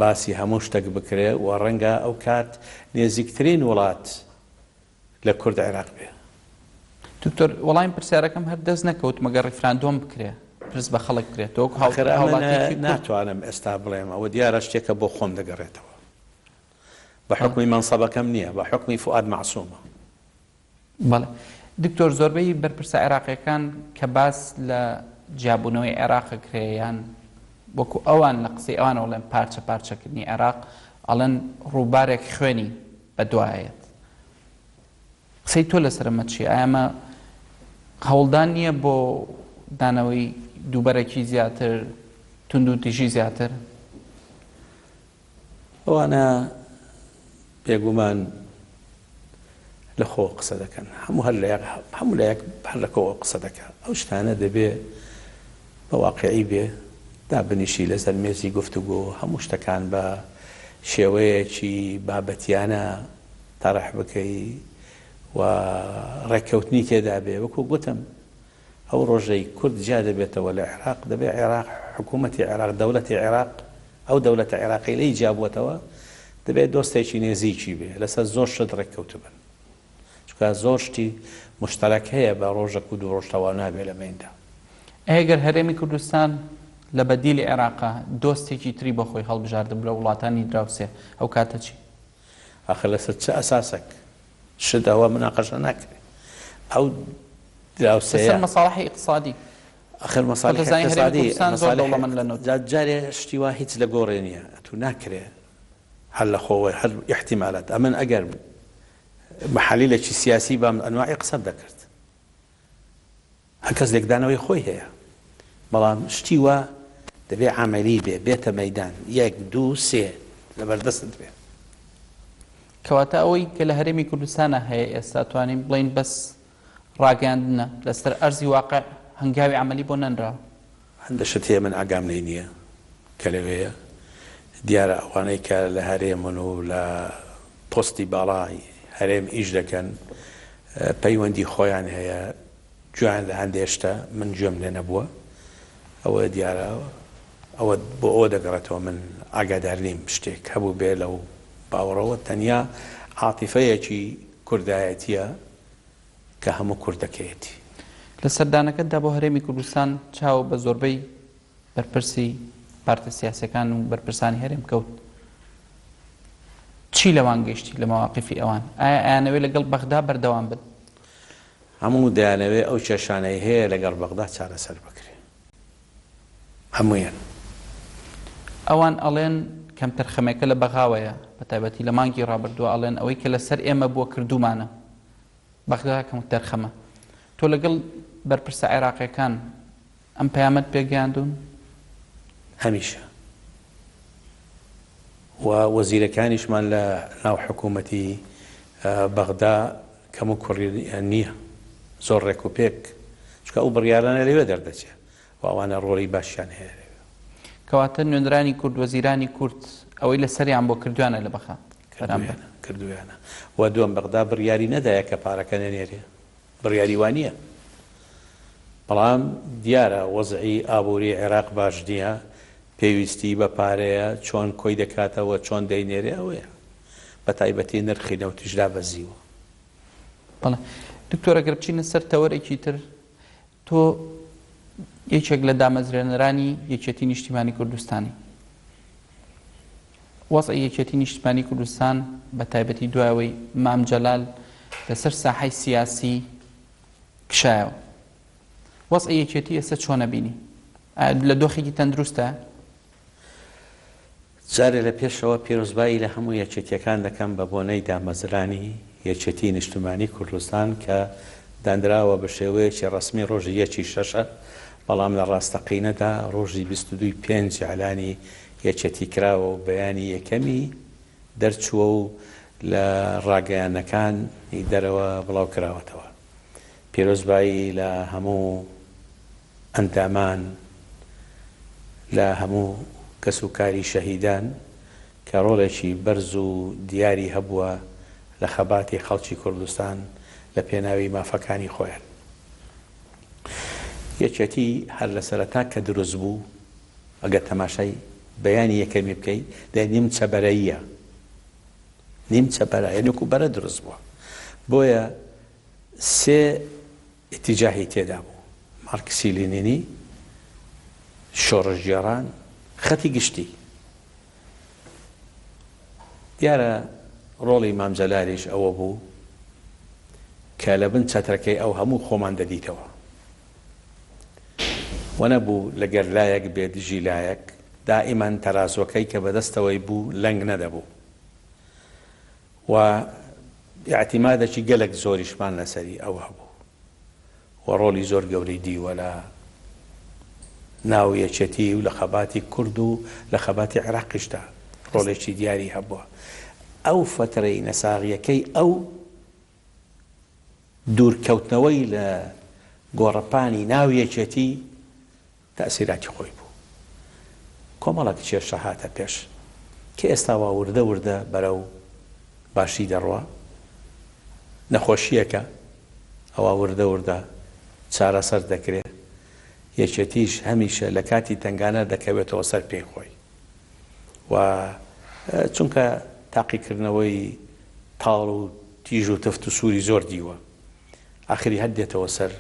باسی هەموو شتەک بکرێ و ڕەنگە ئەو کات نێزیکترین وڵات لە کورد عێراق بێ. دکتۆر وەڵامی پرسیارەکەم هەر دەست نەکەوت مەگەر ڕیفراندۆم بکرێ پرس بە خەڵک بکرێت تۆ وەک ئاخر ئەمن هاوڵاتیەکی کورد. ناتوانم ئێستا بڵێم ئەوە دیارە شتێکە بۆ خۆم دەگەڕێتەوە بە حوکمی مەنسەبەکەم نییە بە حوکمی فوئاد مەعسومە. بەڵێ دکتۆر زۆربەی بەرپرسە عێراقیەکان کە باس لە جیابوونەوەی عێراق ئەکرێ یان وەکو ئەوان لە قسەی ئەوانەوە ئەڵێن پارچە پارچەکردنی عێراق ئەڵێن ڕووبارێک خوێنی بەدوایەت. قسەی تۆ لەسەر ئەمە چییە؟ ئایا ئەمە هەوڵدان نییە بۆ دانەوەی دووبەرەکی زیاتر، توندوتیژی زیاتر؟ ئەوانە بێگومان لە خۆوە قسە دەکەن. هەموو هەر لایەک هەموو لایەک هەر لە کۆوە قسە دەکا. ئەو شتانە دەبێ بە واقیعی بێ، دابنیشی لەسەر مێزی گفتوگۆ، هەموو شتەکان بە شێوەیەکی بابەتیانە تەرح بکەی و ڕێککەوتنی تێدا بێ. وەکوو گوتم ئەو ڕۆژەی کورد جیا دەبێتەوە لە عێراق، دەبێ عێراق، حکوومەتی عێراق، دەولەتی عێراق، ئەو دەولەتە عێراقەی لێی جیا بووەتەوە، دەبێ دۆستێکی نێزیکی بێ، لەسەر زۆر شت ڕێککەوتبن. چونکە زۆر شتی موشتەرەک هەیە بە ڕۆژەک و دوو ڕۆژ تەواو نابێ لە بەیندا. ئەی گەر هەرێمی کوردستان لە بەدیلی عێراقا دۆستێکی تری بۆ خۆی هەڵبژاردبوو لە وڵاتانی دراوسێ ئەو کاتە چی؟ ئاخر لەسەر چ ئەساسەک شت ئەوە مناقەشە ناکرێ ئەو دراوسێیە. لەسەر مەساڵحی ئیقتسادی. ئاخر خۆ مەساڵحی دەزانی هەرێمی ئیقتسادی کوردستان زۆر مەساڵحی دەوڵەمەند لە نەوت. جا جارێ شتی وا هیچ لە گۆڕێ نییە ئەتوو ناکرێ هەر لە خۆوە هەر ئیحتیمالات ئەمن ئەگەر محەلیلێکی سیاسی بام ئەنواعی قسەم دەکرد هەر کەس لێکدانەوەی خۆی هەیە بەڵام شتی وا دەبێ عەمەلی بێ بێتە مەیدان یەک دوو سێ لەبەردەستت بێ. کەواتە ئەوەی کە لە هەرێمی کوردستانا هەیە ئێستا توانین بڵێین بەس ڕاگەیاندنە لەسەر ئەرزی واقع هەنگاوی عەمەلی بۆ نەنراوە؟ هەندە شت هەیە من ئاگام لێی نییە کە لەوێیە. دیارە ئەوانەی کە لە هەرێمن و لە پۆستی باڵای هەرێم ئیش دەکەن پەیوەندی خۆیان هەیە، گوێیان لە هەندێ شتە من گوێم لێ نەبووە. ئەوە دیارە ئەوە بۆ ئەوە دەگەڕێتەوە من ئاگادار نیم شتێک هەبووبێ لەو باوەڕەوە تەنیا عاتیفەیەکی کوردایەتییە کە هەموو کوردەکەیەتی. لە سەردانەکەتدا بۆ هەرێمی کوردستان چاوە بە زۆربەی بەرپرسی پارتە سیاسیەکان و بەرپرسانی هەرێم کەوت، چی لەوان گەیشتی لە مەواقیفی ئەوان؟ ئایا ئەیانەوێ لەگەڵ بەغدا بەردەوام بن؟ هەموو دەیانەوێ ئەو کێشانەی هەیە لەگەڵ بەغدا چارەسەر بکرێ. هەموویان. ئەوان ئەڵێن کەمتەرخەمێکە لە بەغاوەیە، بەتایبەتی لە مانگی ڕابردووە ئەڵێن ئەوەی کە لەسەر ئێمە بووە کردوومانە. بەغدا کەم تەرخەمە. تۆ لەگەڵ بەرپرسە عێراقیەکان ئەم پەیامەت پێگەیاندوون؟ هەمیشە. و وەزیرەکانیشمان لە ناو حکوومەتی بەغدا کەموکوڕیان نییە. زۆر ڕێک و پێک. چونکە ئەو بڕیارانە لەوێ دەردەچێ و ئەوانە ڕۆڵی باشیان هەیە لەوێ. کەواتە نوێنەرانی کورد، وەزیرانی کورد ئەوەی لەسەریان بووە کردویانە لە بەغا بەرامبەر. کردویانە، کردویانە. و دووەم بەغدا بڕیاری نەدایە کە پارەکە نەنێرێ. بڕیاری وا نییە. بەڵام دیارە وەزعی ئابووری عێراق باش نییە، پێویستی بە پارەیە، چۆن کۆی دەکاتەوە، چۆن دەینێرێ ئەوەیە. بە تایبەتی نرخی نەوتیش دابەزیوە. بەڵێ دکتۆر ئەگەر بچینە سەر تەوەرێکی تر تۆ یەکێک لە دامەزرێنەرانی یەکێتی نیشتیمانی کوردستانی وەزعی یەکێتی نیشتمانی کوردستان بە تایبەتی دوایەوەی مام جەلال لەسەر ساحەی سیاسی کشایەوە وەزعی یەکێتی ئێستا چۆنە بینی لە دۆخێکی تەندروستە؟ جارێ لە پێشەوە پیرۆزبایی لە هەموو یەکێتیەکان دەکەم بە بۆنەی دامەزرانی یەکێتی نیشتمانی کوردستان کە دانراوە بە شێوەیەکی ڕەسمی ڕۆژی یەکی شەشە بەڵام لە ڕاستەقینەدا ڕۆژی 22 ی پێنج ئیعلانی یەکێتی کراوە و بەیانی یەکەمی دەرچووە و لە ڕاگەیاندنەکانی دەرەوە بڵاو کراوەتەوە. پیرۆزبایی لە هەموو ئەندامان، لە هەموو کەسوکاری شەهیدان کە ڕۆڵێکی بەرز و دیاری هەبووە لە خەباتی خەڵکی کوردستان لە پێناوی مافەکانی خۆیان. یەکێتی هەر لە سەرەتا کە دروست بوو، ئەگەر تەماشای بەیانی یەکەمی بکەی، دەی نیمچە بەرەییە. نیمچە بەرە، یانی وەکوو بەرە دروست بووە. بۆیە سێ ئیتیجاهی تێدا بوو، مارکسی لینینی، شۆڕشگێڕان، خەتی گشتی. دیارە ڕۆڵی مام جەلالیش ئەوە بوو کە لە بن چەترەکەی ئەو هەموو خۆمان دەدیتەوە و نەبوو لەگەر لایەک بێ دژی لایەک، دائیمەن تەرازوەکەی کە بەدەستەوەی بوو لەنگ نەدەبوو و ئیعتیمادەکی گەلەک زۆریشمان لەسەری ئەو هەبوو و ڕۆڵی زۆر گەورەی دیوە لە ناو یەکێتی و لە خەباتی کورد و لە خەباتی عێراقیشدا ڕۆڵێکی دیاری هەبووە. ئەو فەترەی نەساغییەکەی ئەو دوورکەوتنەوەی لە گۆڕەپانی ناو یەکێتی تەئسیراتی خۆی بوو. کۆمەڵێک کێشە هاتە پێش کە ئێستا وا وردە وردە بەرەو باشی دەڕوا. نەخۆشییەکە ئەوا وردە وردە چارەسەر دەکرێ. یەکێتیش هەمیشە لە کاتی تەنگانە دەکەوێتەوە سەر پێی خۆی و چونکە تاقیکردنەوەی تاڵ و تیژ و تفت و سووری زۆر دیوە. ئاخری هەر دێتەوە سەر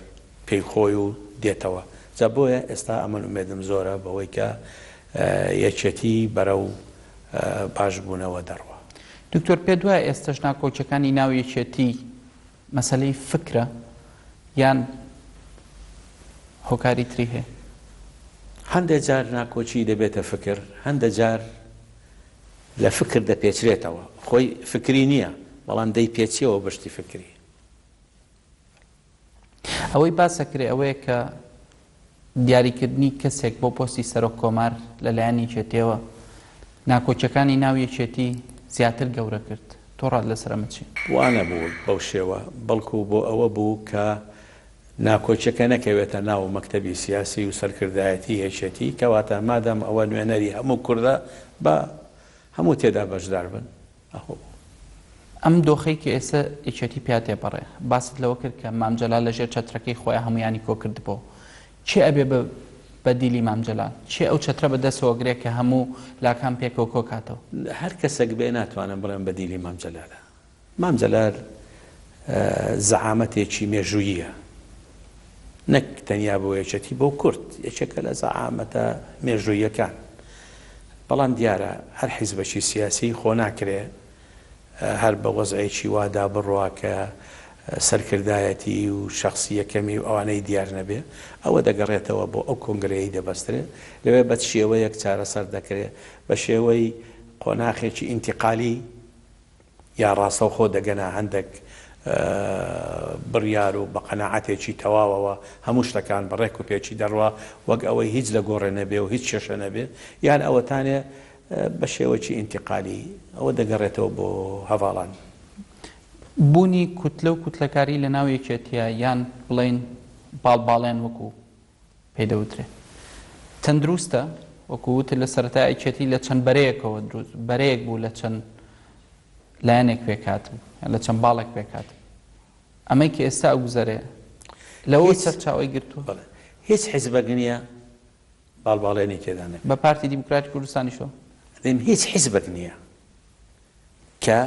پێی خۆی و دێتەوە جا بۆیە ئێستا ئەمن ئومێدم زۆرە بەوەی کە یەکێتی بەرەو باش بوونەوە دەڕوا. دکتۆر پێت وایە ئێستەش ناکۆکیەکانی ناو یەکێتی مەسەلەی فکرە یان هۆکاری تری هەیە؟ هەندێ جار ناکۆکی دەبێتە فکر، هەندە جار لە فکر دەپێچرێتەوە، خۆی فکری نییە بەڵام دەیپێچیەوە بە شتی فکری. ئەوەی باس ئەکرێ ئەوەیە کە دیاریکردنی کەسێک بۆ پۆستی سەرۆک کۆمار لەلایەن یەکێتیەوە ناکۆکیەکانی ناو یەکێتی زیاتر گەورە کرد، تۆ ڕات لەسەر ئەمە چیە؟ وا نەبوو بەو شێوە، بەڵکو بۆ ئەوە بوو کە ناکۆکیەکە نەکەوێتە ناو مەکتەبی سیاسی و سەرکردایەتی یەکێتی، کەواتە مادام ئەوە نوێنەری هەموو کوردە با هەموو تێدا بەشدار بن. ئەوە بوو. ئەم دۆخەی کە ئێستا یەکێتی پیا تێپەڕێ، باست لەوە کرد کە مام جەلال لە ژێر چەترەکەی خۆیا هەموویانی کۆ کردبۆوە. کێ ئەبێ بە بەدیلی مام جەلال؟ کێ ئەو چەترە بە دەسەوە گرێ کە هەموو لاکان پێکەوە کۆ کاتەوە؟ هەر کەسێک بێ ناتوانم بڵێم بەدیلی مام جەلالە. مام جەلال زەعامەتێکی مێژووییە نەک تەنیا بۆ یەکێتی بۆ کورد یەکێکە لە زەعامەتە مێژووییەکان بەڵام دیارە هەر حیزبەکی سیاسی خۆ ناکرێ هەر بە وەزعێکی وادا بڕوا کە سەرکردایەتی و شخصی یەکەمی و ئەوانەی دیار نەبێ ئەوە دەگەڕێتەوە بۆ ئەو کۆنگرەیەی دەبەسترێ لەوێ بە شێوەیەک چارەسەر دەکرێ بە شێوەی قۆناخێکی ئینتیقالی یا ڕاستەوخۆ دەگەنە هەندێک. بڕیار و بە قەناعەتێکی تەواوەوە هەموو شتەکان بە ڕێک و پێکی دەڕوا وەک ئەوەی هیچ لە گۆڕێ نەبێ و هیچ کێشە نەبێ یان ئەوەتانێ بە شێوەکی ئینتیقالی ئەوە دەگەڕێتەوە بۆ هەڤاڵان. بوونی کوتلە و کوتلەکاری لە ناو یەکێتیە یان بڵێین باڵ باڵێن وەکو پێی دەوترێ تەندروستە؟ وەکو وتت لە سەرەتا یەکێتی لە چەند بەرەیەکەوە دروست بەرەیەک بوو لە چەند لایەنێک پێکهاتبوو یان لە چەند باڵێک پێکهاتبوو ئەمەی کە ئێستا ئەگوزەرێ لەوە هیچ سەرچاوەی گرتووە؟ بەڵێ هیچ حیزبەک نییە باڵباڵێنی تێدا نەبێ. بە پارتی دیموکراتی کوردستانیشەوە؟ ئەڵێم هیچ حیزبەک نییە کە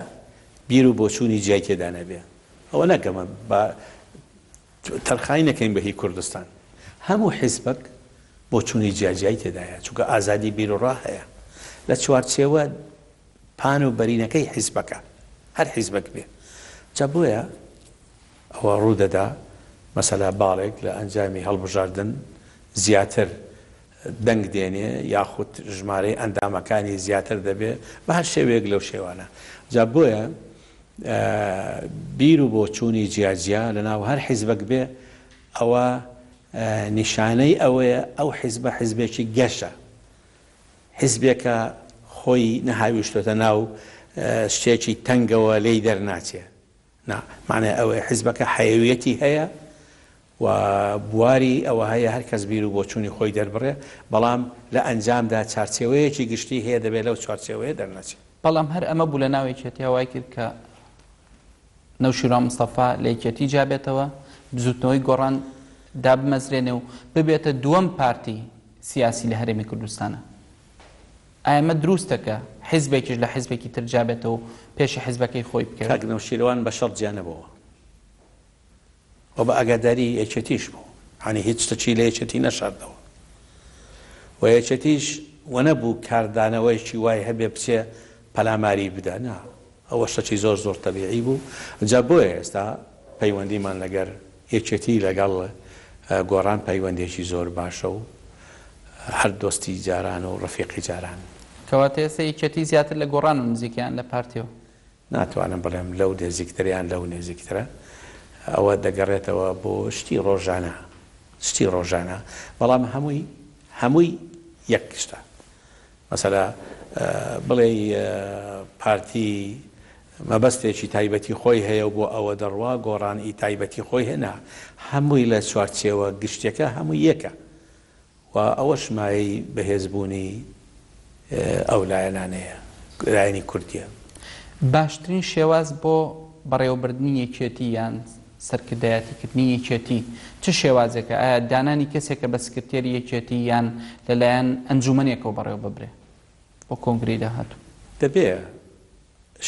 بیر و بۆچوونی جیای تێدا نەبێ. ئەوە نەک ئەمە با تەرخانی نەکەین بە هی کوردستان. هەموو حیزبەک بۆچوونی جیاجیای تێدایە، چونکە ئازادی بیروڕا هەیە لە چوارچێوە پان و بەرینەکەی حیزبەکە، هەر حیزبەک بێ. جا بۆیە ئەوە ڕوودەدا، مەسەلا باڵێک لە ئەنجامی هەڵبژاردن زیاتر دەنگ دێنێ یاخود ژمارەی ئەندامەکانی زیاتر دەبێ بە هەر شێوەیەک لەو شێوانە. جا بۆیە بیر و بۆچوونی جیاجیا لەناو هەر حیزبەک بێ ئەوە نیشانەی ئەوەیە ئەو حیزبە حیزبێکی گەشە، حیزبێکە خۆی نەهاویشتۆتە ناو شتێکی تەنگەوە لێی دەرناچێ. نا، مەعنای ئەوەیە حیزبەکە حەیەویەتی هەیە و بواری ئەوە هەیە هەر کەس بیر و بۆچوونی خۆی دەربڕێ، بەڵام لە ئەنجامدا چارچێوەیەکی گشتی هەیە دەبێ لەو چوارچێوەیە دەرنەچێ. بەڵام هەر ئەمە بوو لە ناو یەکێتیا وای کرد کە نەوشیروان مستەفا لە یەکێتی جیابێتەوە، بزووتنەوەی گۆڕان دابمەزرێنێ و ببێتە دووەم پارتی سیاسی لە هەرێمی کوردستانا. ئایا ئەمە دروستە کە حیزبێکیش لە حیزبێکی تر جیابێتەوە و پێشی حیزبەکەی خۆی بکەوێت؟ کاک نەوشیروان بە شەڕ جیا نەبۆوە و بە ئاگاداری یەکێتیش بوو، یانی هیچ شتەکی لە یەکێتی نەشاردەوە و یەکێتیش وەنەبوو کاردانەوەیەکی وای هەبێ بچێ پەلاماری بدا، نا ئەوە شتەکی زۆر زۆر تەبیعی بوو، جا بۆیە ئێستا پەیوەندیمان لەگەر یەکێتی لەگەڵ گۆڕان پەیوەندیەکی زۆر باشە و هەر دۆستی جاران و ڕەفیقی جاران. کەواتە ئێستا یەکێتی زیاتر لە گۆڕانەوە نزیکە یان لە پارتیەوە؟ ناتوانم بڵێم لەو نێزیکترە یان لەو نێزیکترە، ئەوە دەگەڕێتەوە بۆ شتی ڕۆژانە، شتی ڕۆژانە، بەڵام هەمووی هەمووی یەک شتە. مەسەلا بڵێی پارتی مەبەستێکی تایبەتی خۆی هەیە و بۆ ئەوە دەڕوا، گۆڕان ئی تایبەتی خۆی هەیە، نا، هەمووی لە چوارچێوە گشتیەکە هەمووی یەکە و ئەوەش مایەی بەهێزبوونی ئەو لایەنانەیە، لایەنی کوردیە. باشترین شێواز بۆ بەڕێوەبردنی یەکێتی یان سەرکردایەتیکردنی یەکێتی چ شێوازێکە؟ ئایا دانانی کەسێکە بە سکرتێری یەکێتی یان لەلایەن ئەنجومەنێکەوە بەڕێوەببرێ بۆ کۆنگرەی داهاتوو؟ دەبێ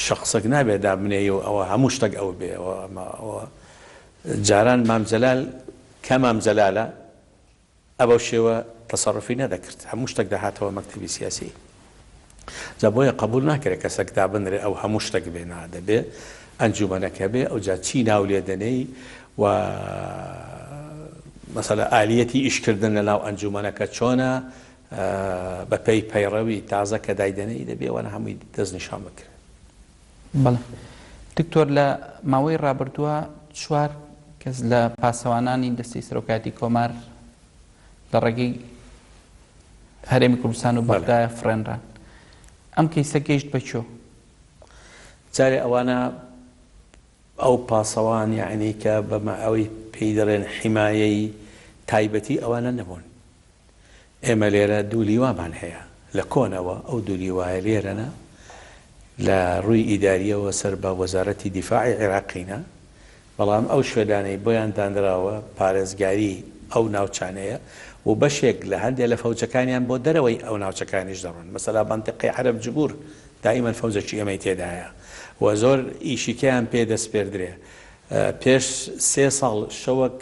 شەخسێک نابێ دابنێی و ئەوە هەموو شتەک ئەو بێ ئەوە ئەمە ئەوە جاران مام جەلال کە مام جەلالە ئەبەو شێوە تەسەروفی نەدەکرد هەموو شتەک دەهاتەوە مەکتەبی سیاسی جا بۆیە قبول ناکرێ کەسەک دابنرێ ئەو هەموو شتەک بێ نا دەبێ ئەنجومەنەک هەبێ ئەوجا چی ناو لێ دەنێی و مەسەلە ئالیەتی ئیشکردن لە ناو ئەنجومەنەکە چۆنە بە پێی پەیڕەوی تازە کە دایدەنێی دەبێ ئەوانە هەمووی دەستنیشان بکرێ. بەڵێ دکتۆر لە ماوەی ڕابردووە چوار کەس لە پاسەوانانی دەستەی سەرۆکایەتی کۆمار لە ڕێگەی هەرێمی کوردستان و بەغدایە فڕێنران ئەم کەیسە گەیشت بە کوێ؟ جارێ ئەوانە ئەو پاسەوان یعنی کە بەمە ئەوەی پێی دەڵێن حیمایەی تایبەتی ئەوانە نەبوون ئێمە لێرە دوو لیوامان هەیە لە کۆنەوە، ئەو دوو لیوایە لێرەنە، لە ڕووی ئیدارییەوە سەر بە وەزارەتی دیفاعی عێراقینە، بەڵام ئەو شوێنانەی بۆیان دانراوە پارێزگاری ئەو ناوچانەیە و بەشێک لە هەندێ لە فەوجەکانیان بۆ دەرەوەی ئەو ناوچەکانیش دەڕۆن، مەسەلا مەنتیقەی عەرەب جبوور دائیمەن فەوجەکی ئێمەی تێدایە و زۆر ئیشیکەیان پێ دەسپێردرێ. پێش سێ ساڵ شەوەک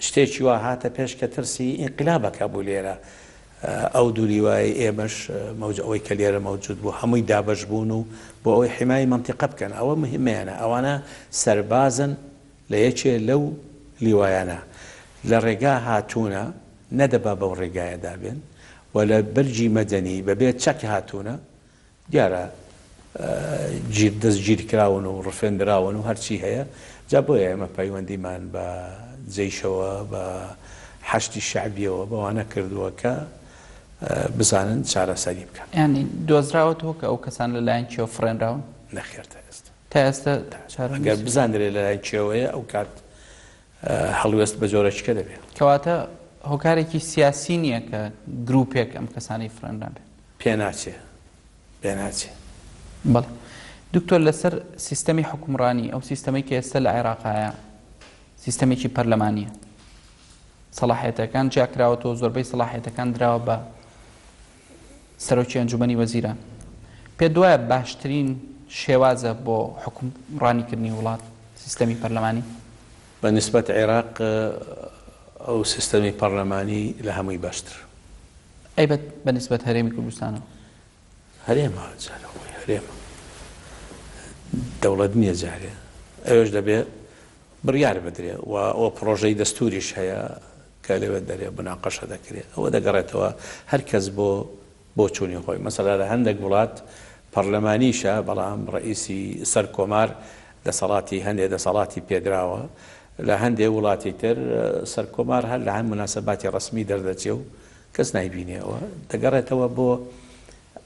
شتێکی وا هاتە پێش کە ترسی ئینقلابەک هەبوو لێرە، ئەو دوو لیوایەی ئێمەش مەوج ئەوەی کە لێرە مەوجود بوو هەمووی دابەش بوون و بۆ ئەوەی حیمایەی مەنتیقە بکەن ئەوە مهمەیانە ئەوانە سەربازن لە یەکێ لەو لیوایانە لە ڕێگا هاتوونە نەدەبا بەو ڕێگایەدا بێن و لە بەرگی مەدەنی بە بێ چەک هاتوونە دیارە. گیر دەستگیرکراون و ڕفێندراون و هەرچی هەیە، جا بۆیە ئێمە پەیوەندیمان بە جەیشەوە، بە حەشدی شەعبیەوە، بەوانە کردووە کە بزانن چارەسەری بکەن. یانی دۆزراوەتەوە کە ئەو کەسانە لە لایەن کێوە فڕێنراون؟ نەخێر تا ئێستا. تا ئێستا چارەنووسی. ئەگەر بزانرێ لە لایەن کێوەیە ئەو کات هەڵوێست بە جۆرەکیکە دەبێ. کەواتە هۆکارێکی سیاسی نییە کە گرووپێک ئەم کەسانەی فڕێنرابێن؟ پێناچێ. پێناچێ. بەڵێ دکتۆر لەسەر سیستەمی حوکمڕانی ئەو سیستەمەی کە ئێستا لە عێراقایە سیستەمێکی پەرلەمانیە سەڵاحیەتەکان جیاکراوەتەوە زۆربەی سەڵاحیەتەکان دراوە بە سەرۆکی ئەنجومەنی وەزیران پێت وایە باشترین شێوازە بۆ حوکمڕانیکردنی وڵات سیستەمی پەرلەمانی؟ بە نیسبەت عێراق ئەو سیستەمی پەرلەمانی لە هەمووی باشتر. ئەی بە نیسبەت هەرێمی کوردستانەوە؟ هەرێمە جارێ خۆی هەرێمە دەوڵەت نییە جارێ ئەوێش دەبێ بڕیار بدرێ و ئەو پڕۆژەی دەستوریش هەیە کە لەوێ دەرێ مناقەشە دەکرێ ئەوە دەگەڕێتەوە هەر کەس بۆ بۆچوونی خۆی مەسەلا لە هەندێک وڵات پەرلەمانیشە بەڵام ڕئیسی سەر کۆمار دەسەڵاتی هەندێ دەسەڵاتی پێدراوە لە هەندێ وڵاتی تر سەرکۆمار هەر لە هەند مناسباتی ڕەسمی دەردەچێ و کەس نایبینێ ئەوە دەگەڕێتەوە بۆ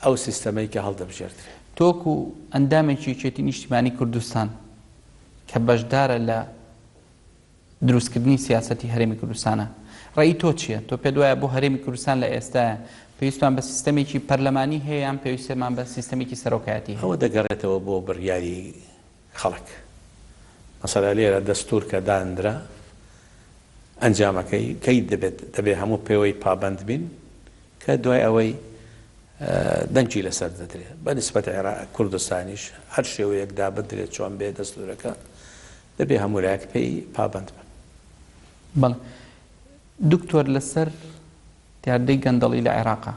ئەو سیستەمەی کە هەڵدەبژێردرێ. تۆ وەکو ئەندامێکی یەکێتی نیشتیمانی کوردستان کە بەشدارە لە دروستکردنی سیاسەتی هەرێمی کوردستانە ڕەئی تۆ چیە؟ تۆ پێت وایە بۆ هەرێمی کوردستان لە ئێستایا پێویستمان بە سیستەمێکی پەرلەمانی هەیە یان پێویستمان بە سیستەمێکی سەرۆکایەتی هەیە؟ ئەوە دەگەڕێتەوە بۆ بڕیاری خەڵک. مەسەلە لێرە دەستور کە دانرا ئەنجامەکەی کەی دەبێت دەبێت هەموو پێوەی پابەند بین کە دوای ئەوەی دەنگی لەسەر دەدرێت بە نسبەت عێراق کوردستانیش هەر شێوەیەک دابدرێت چۆن بێ دەستورەکە دەبێ هەموو لایەک پێی پابەند بن. بەڵێ دکتۆر لەسەر دیاردەی گەندەڵی لە عێراقا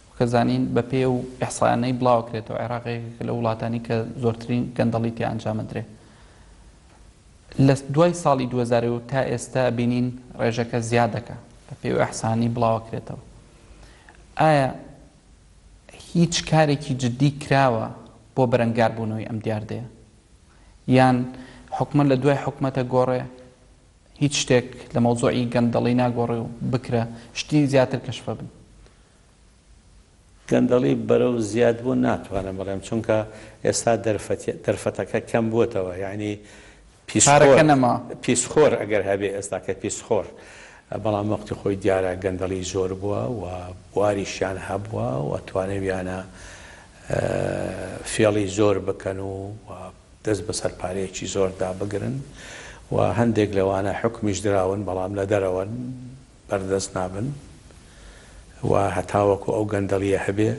وەک ئەزانین بەپێی ئەو ئیحسایانەی بڵاوەکرێتەوە عێراق یەکێکە لە وڵاتانی کە زۆرترین گەندەڵی تیا ئەنجامەدرێ لە دوای ساڵی 2000 و تا ئێستا بینین ڕێژەکە زیادەکە بەپێی ئەو ئیحسانی بڵاوەکرێتەوە ئایا هیچ کارێکی جدی کراوە بۆ بەرەنگاربوونەوەی ئەم دیاردەیە یان حکومەت لە دوای حکومەتە گۆڕێ هیچ شتێک لە مەوزوعی گەندەڵی ناگۆڕێ و بکرە شتی زیاتر کەشفە بن. گەندەڵی بەرەو زیاد بوون ناتوانم بڵێم چونکە ئێستا دەرفەتەکە کەم بووەتەوە یانی پارەکە نەما. پیسخۆر ئەگەر هەبێ ئێستا کە پیسخۆر بەڵام وەختی خۆی دیارە گەندەڵی زۆر بووە و بواریشیان هەبووە و توانیویانە فێڵی زۆر بکەن و دەست بەسەر پارەیەکی زۆردا بگرن و هەندێک لەوانە حوکمیش دراون بەڵام لە دەرەوەن بەردەست نابن و هەتاوەکو ئەو گەندەڵیە هەبێ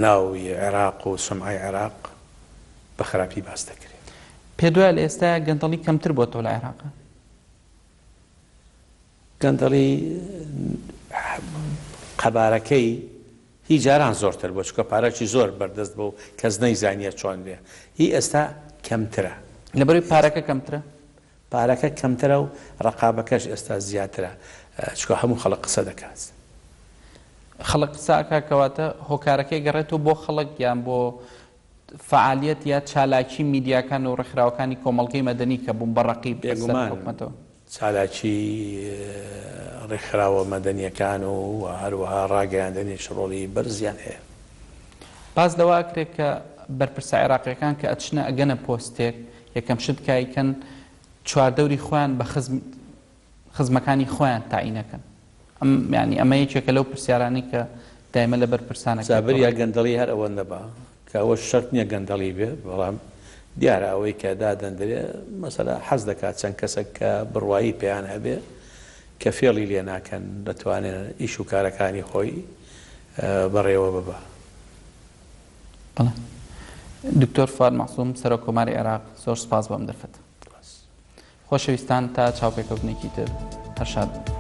ناوی عێراق و سومعەی عێراق بە خراپی باس دەکرێ. پێت وایە لە ئێستایا گەندەڵی کەمتر بۆتەوە لە عێراقا؟ گەندەڵی قەبارەکەی هی جاران زۆرتر بووە چونکە پارەکی زۆر بەردەست بوو کەس نەیزانیە چۆن بێ هی ئێستا کەمترە. لەبەرئەوەی پارەکە کەمترە؟ پارەکە کەمترە و ڕەقابەکەش ئێستا زیاترە چونکە هەموو خەڵک قسە دەکات. خەڵک قسە ئەکا کەواتە هۆکارەکەی گەڕێتەوە بۆ خەڵک یان بۆ فەعالیەت یا چالاکی میدیاکان و ڕێکخراوەکانی کۆمەڵگەی مەدەنی کە بوون بە ڕەقیب بەسەر بێگومان حکومەتەوە؟ چالاکی ڕێکخراوە مەدەنییەکان و هەروەها ڕاگەیاندنیش ڕۆڵی بەرزیان هەیە. باس لەوە ئەکرێ کە بەرپرسە عێراقییەکان کە ئەچنە ئەگەنە پۆستێک یەکەم شت کە ئەیکەن چواردەوری خۆیان بە خزم خزمەکانی خۆیان تەعین ئەکەن. ئەم یانی ئەمە یەکێکە لەو پرسیارانەی کە دایمە لە بەرپرسان ئەکرێت جا بریا بەڕێ. گەندەڵی هەر ئەوەندە با کە ئەوەش شەرت نیە گەندەڵی بێ بەڵام دیارە ئەوەی کە دادەندرێ مەسەلە حەز دەکات چەند کەسەک کە بڕوایی پێیان هەبێ کە فێڵی لێ ناکەن دەتوانێ ئیش و کارەکانی خۆی بەڕێوە ببا. بەڵێ دکتۆر فواد مەعسوم سەرۆک کۆماری عێراق زۆر سوپاس بۆ ئەم دەرفەتە. سوپاس. خۆشەویستان تا چاوپێکەوتنێکی تر هەر شاد بن.